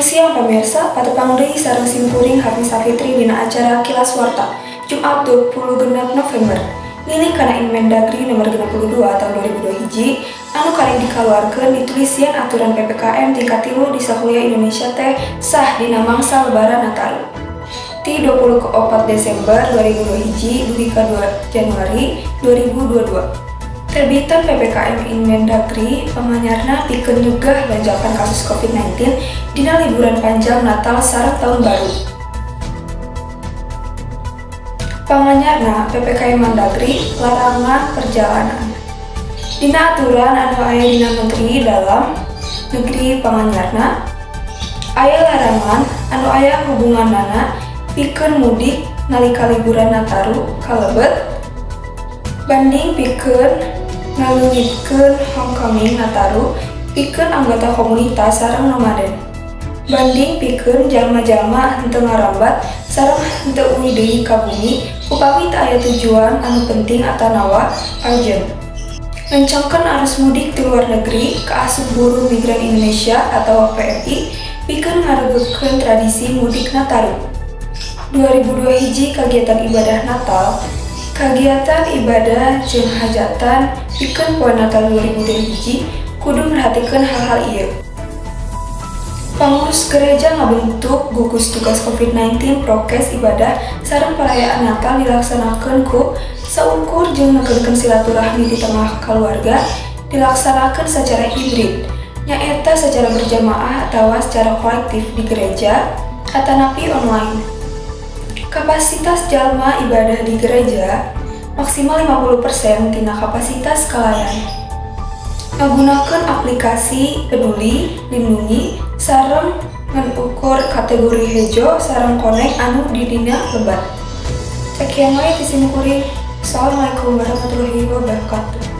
Siang, pemirsa, patepang deui sareng simkuring Hafiz Safitri dina acara Kilas Warta, Jumat 26 November. Ngiling kana Inmendagri nomor 62 tahun 2002 hiji, anu karek dikaluarkeun ditulis yen aturan PPKM tingkat 3 di sakuliah Indonesia teh sah dina mangsa Lebaran Nataru. Ti 24 Desember 2002 hiji dugi ka 2 Januari 2022. Terbitan PPKM Inmendagri panganyarna pikeun nyegah lonjakan kasus COVID-19 dina liburan panjang Natal sareng Tahun Baru. Panganyarna PPKM Mendagri larangan perjalanan. Dina aturan anu aya dina Menteri Dalam Negeri panganyarna aya larangan anu aya hubunganana pikeun mudik nalika liburan Nataru kalebet banding pikeun ngaleungitkeun homecoming Nataru pikeun anggota komunitas sareng nomaden. Banding pikeun jalma-jalma henteu ngarambat sareng henteu uih deui ka bumi upami teu aya tujuan anu penting atanawa urgent. Ngencengkeun arus mudik ti luar negeri kaasup Buruh Migran Indonesia atau PMI pikeun ngaregeugkeun tradisi mudik Nataru. 2002 hiji kagiatan ibadah Natal. Kagiatan ibadah jeung hajatan pikeun poe Natal 2002 hiji kudu merhatikeun hal-hal ieu. Pangurus gereja ngabentuk gugus tugas COVID-19 prokes. Ibadah sareng perayaan Natal dilaksanakeun ku saukur jeung nekenkeun silaturahmi di tengah kaluarga dilaksanakeun secara hibrid, nyaeta secara berjamaah atawa secara kolektif di gereja atanapi online. Kapasitas jalma ibadah di gereja maksimal 50% tina kapasitas kalayan. Ngagunakeun aplikasi Peduli Lindungi sareng ngan ukur kategori hejo sareng koneng anu di dina lebat. Sakian wae ti simkuring. Assalamualaikum warahmatullahi wabarakatuh.